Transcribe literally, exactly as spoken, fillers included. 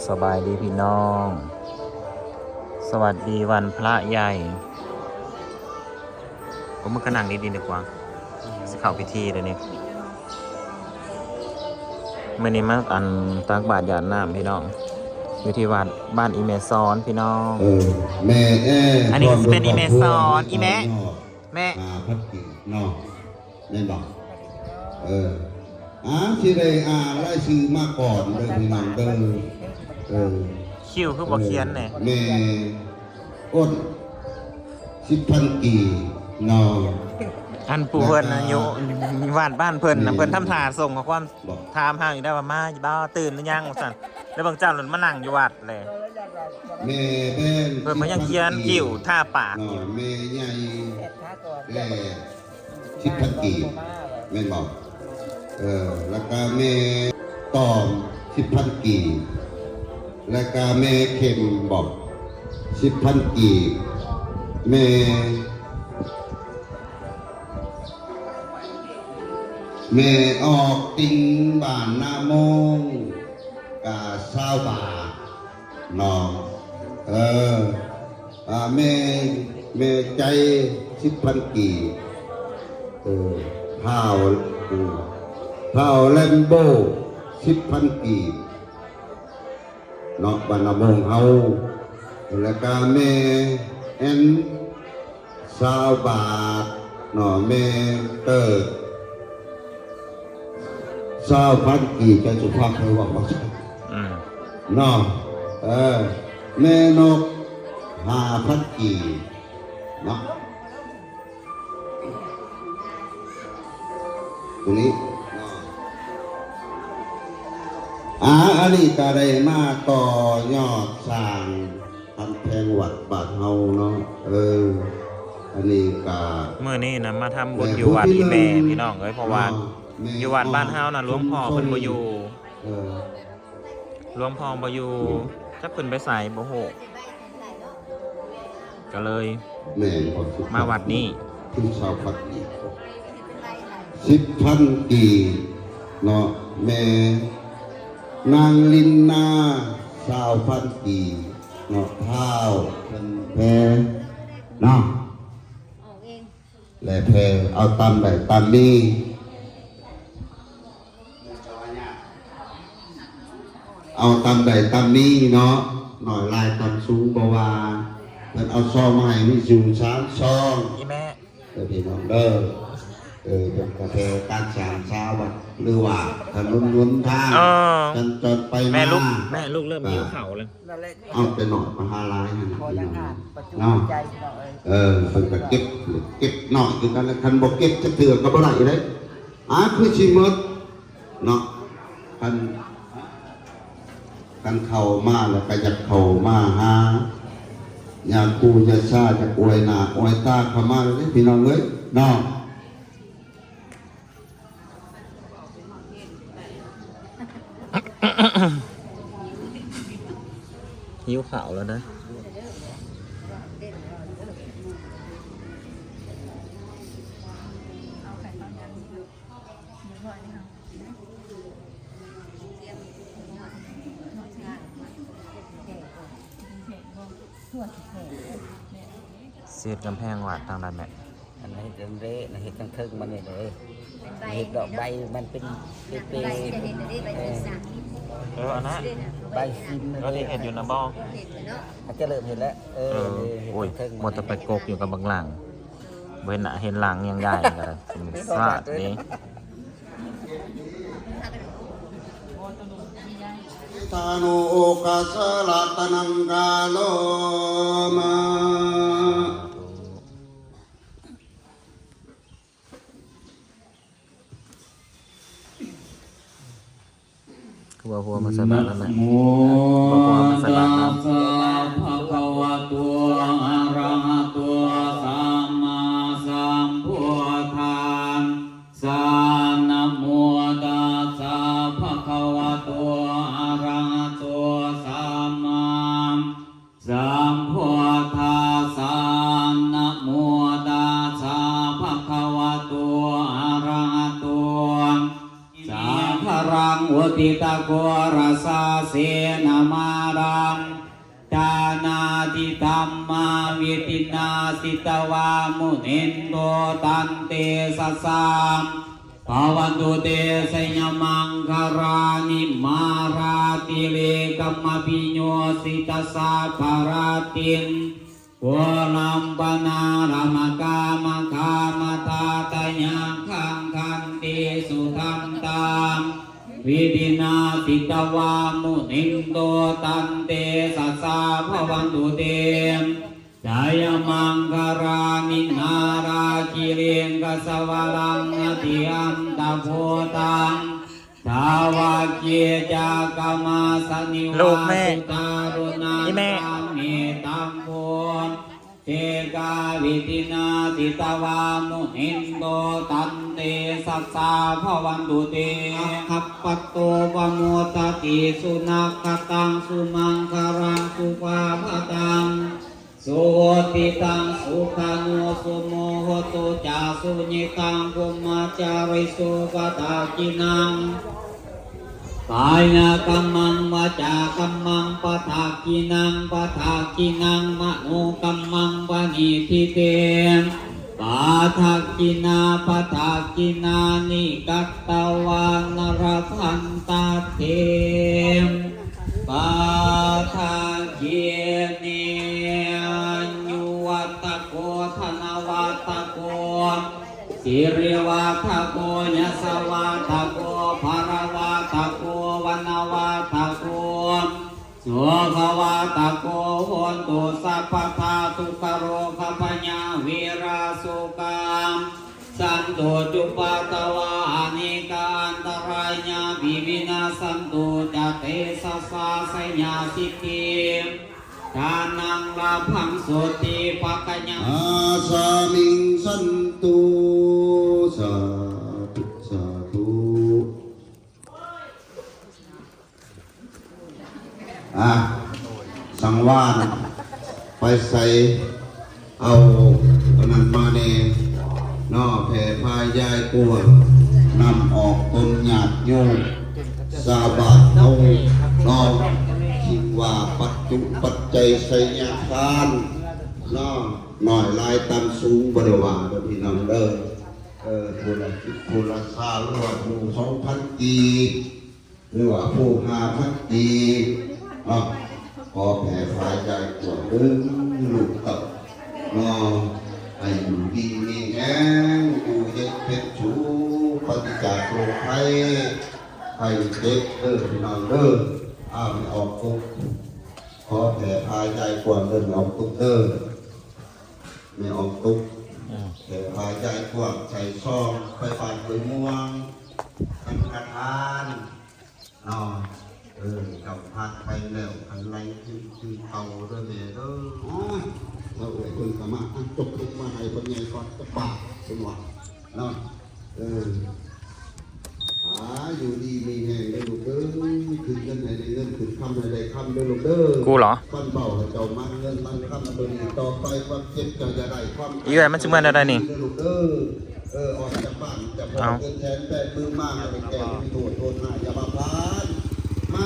สบายดีพี่น้อง สวัสดีวันพระใหญ่ ผมมึงก็นั่งดีๆดีกว่า สิเข้าพิธีเดี๋ยวนี้ มื้อนี้มาอันตักบาตรหยาดน้ำพี่น้อง อยู่ที่วัดบ้านอีแม่ซ้อนพี่น้อง เออ แม่แอ้ อันนี้ก็สิเป็นอีแม่ซ้อน อีแม่ แม่ อ่า พัดกินเนาะ แม่นบอก เออ อ่า สิได้อ่านรายชื่อมาก่อนเด้อพี่น้องเด้อ เออ คิวคือบ่เขียนแหน่ แม่อ้น สิบพัน กีบเนาะ อันผู้เพิ่นน่ะอยู่บ้าน บ้านเพิ่นน่ะ แม่ เพิ่นทำท่าส่งข้อความ บอก ถามหาอยู่ได้ว่ามาบ่ ตื่นหรือยังว่าซั่น แล้วบางเจ้าหล่นมานั่งอยู่วัดเลย แม่แบน เพิ่นมายังเขียนคิวทาปากอยู่ เนาะ แม่ใหญ่ แหล่ สิบพัน กีบ แม่นบอก เออ แล้วก็แม่ตอม สิบพัน กีบ แล้วก็แม่เข็มบอก สิบพัน กีบ แม่ แม่ออกติงบ้านนาโมง กะ ซาว บาท เนาะ เออ อ่า แม่ แม่ใจ สิบพัน กีบ เออ ท้าว อืม ท้าวแลมโบ้ สิบพัน กีบ เนาะ บ้านนาโมงเฮา แล้วก็แม่แอน ซาว บาท เนาะ แม่เติร์ด ซาว พัน กีบ ใจสุภาพเคยว่าว่า อืม เนาะ เออ แม่นก ห้าพัน กีบ เนาะ ตรงนี้ เนาะ อ่า อันนี้ก็ได้มาต่อยอดสร้างกำแพงวัดบ้านเฮาเนาะ เออ อันนี้ก็ มื้อนี้นะมาทำบุญอยู่วัดอีแม่พี่น้องเอ้ย เพราะว่า เนาะ แม่ อยู่วัดบ้านเฮานะ หลวงพ่อเพิ่นบ่อยู่ เออ หลวงพ่อบ่อยู่ จักเพิ่นไปไสบ่ฮู้ ก็เลย แม่นบ่ มาวัดนี้ คือ ซาว พัน กีบ สิบพัน กีบ เนาะ แม่นางลินนา ซาว พัน กีบ เนาะ ท้าวเพิ่นแพเนาะ ออกเอง และแพเอาตามใดตามนี้ เอาตามใดตามนี้เนาะ น้อยหลายตามสูงบ่ว่า เพิ่นเอาซองมาให้มีอยู่สามซอง อีแม่ เออ พี่น้องเด้อ เออ เพิ่นก็แพตักสามซาววัด หรือว่าถนนหนทาง เออ สัญจรไปมา แม่ลูก แม่ลูกเริ่มหิวข้าวแล้ว นั่นแหละ เอาแต่น้อยมาหาหลายหั่นน่ะ ขอ พี่น้อง ยังอ่านประจุ เนาะ ใจพี่น้องเอ้ย เออ เพิ่นก็เก็บ เก็บน้อยคือกัน แล้วคันบ่เก็บจักเทื่อก็บ่ได้เด้ อ่า คือสิหมด เนาะ คัน คันเข้ามาแล้วก็อยากเข้ามาหา อยากกู้อยากซ่า อยากอวยหน้าอวยตาเข้ามาเลยพี่น้องเอ้ย เนาะ หิวข้าวแล้วนะ เศษกำแพงวัดทางด้านแม่ อันนั้นเฮ็ดอันเด้นะ เฮ็ดทางเทิงมันนี่เลย เฮ็ดดอกใบมันเป็นเป ใบจะเห็นได้ใบที่สาม เออ อันนั้น ใบซิมมัน ก็ที่เฮ็ดอยู่นะบ่ เห็นเนาะ อาจจะเริ่มเห็นแล้ว เออ เออ เฮ็ด โอ้ย ทางเทิง มัวแต่ไปกกอยู่กับบักหลัง บ่เห็นหน้าเห็นหลังยังได้ก็ได้ สาดนี่ ทานุโอกาสะรัตนังกาโลมา คือว่าหัวมาใส่บาตรนั่นแหละ นะโม ว่าหัวมาใส่บาตรนะ ตัสสะภะคะวะโต อะระหะโต สัมมาสัมพุทธัสสะ นะโมตัสสะภะคะวะโต อะระหะโต สัมมาสัมพุทธัสสะ นะโมตัสสะภะคะวะโต อะระหะโต สังฆรา Uditaghorasasenamāraṃ dānādidhammavidhinā jitavā munindo taṃ tejasā bhavatu te jayamaṅgalāni. Mārātirekamabhiyujjhitasabbarattiṃ ghorampanāḷavakamakkhamathaddhayakkhaṃ khantīsudantaṃ vidhinā jitavā munindo taṃ tejasā bhavatu te jayamaṅgalāni. Nāḷāgiriṃ gajavaraṃ atimattabhūtaṃ dāvaggicakkamasanīva ลูกแม่ sudāruṇantaṃ อีแม่ mettambusekavidhinā jitavā munindo taṃ tejasā bhavatu te aggappatto pamodati. Sunakkhattaṃ sumaṅgalaṃ supabhātaṃ suhuṭṭhitaṃ sukhaṇo sumuhutto ca suyiṭṭhaṃ brahmacārisu. Padakkhiṇaṃ kāyakammaṃ vācākammaṃ padakkhiṇaṃ padakkhiṇaṃ manokammaṃ paṇidhī te padakkhiṇā. Padakkhiṇāni katvāna labhantatthe padakkhiṇe. Āyuvaḍḍhako dhanavaḍḍhako sirivaḍḍhako yasavaḍḍhako balavaḍḍhako vaṇṇavaḍḍhako sukhavaḍḍhako hotu sabbadā. Dukkharogabhayā verā sokā sattu cupaddavā anekā antarāyāpi vinassantu ca tejasā. Jayasiddhi dhanaṃ lābhaṃ sotthi bhāgyaṃ asmiṃ santu. Sādhu sādhu. อ่ะ สังวานไปใส่ เอาอันนั้นมาแน่เนาะ แผ่พายายกวน นำออกตนญาติโยม สาบาทเอาเนาะ คิดว่าปัจจุปัจจัยไสยทานเนาะ น้อยหลายต่ำสูงบ่ได้ว่าเด้อพี่น้องเด้อ เออ ผู้ละสิบ ผู้ละซาว หรือว่าผู้สองพัน กีบ หรือว่าผู้ห้าพัน กีบเนาะ ขอแผ่พายายกวนเด้อลูกเต้าเนาะ ให้อยู่ดีมีแฮง อยู่เย็นเป็นสุข ปราศจากโรคภัยไข้เจ็บเด้อพี่น้องเด้อ อ้าว แม่ออกตุ๊ก ขอแผ่พายายกวนเด้อ แม่ออกตุ๊กเด้อ แม่ออกตุ๊ก อืม แผ่พายายกวนใส่ซอง ไปบ้านห้วยม่วง สังฆทานเนาะ เออ เจ้าพระไปแล้ว ให้ไหลคืน คืนเก่าเด้อแม่เด้อ โอ้ย แล้วเอ่ยเพิ่นก็มา อ่ะ จกตุ๊กมาให้เพิ่นใหญ่ก่อน จะปากเพิ่นว่าเนาะ เออ อ่า อยู่ดีมีแฮงเด้อลูกเด้อ ขึ้นเงินให้ได้เงิน ขึ้นคำให้ได้คำเด้อลูกเด้อ กูเหรอ ปั้นเบาให้เจ้ามั่นเงินมั่นคำ ตัวนี้ต่อไป ความเจ็บเจ้าอย่าได้ ความ อีเอ้ย มันสิเมื่อใดนี่ เด้อลูกเด้อ เออ ออกจากบ้านจะพอ เอา เงินแสนแปดหมื่นมา ให้ไปแก้มีโทษ โทษหน้าอย่ามาพลาด มา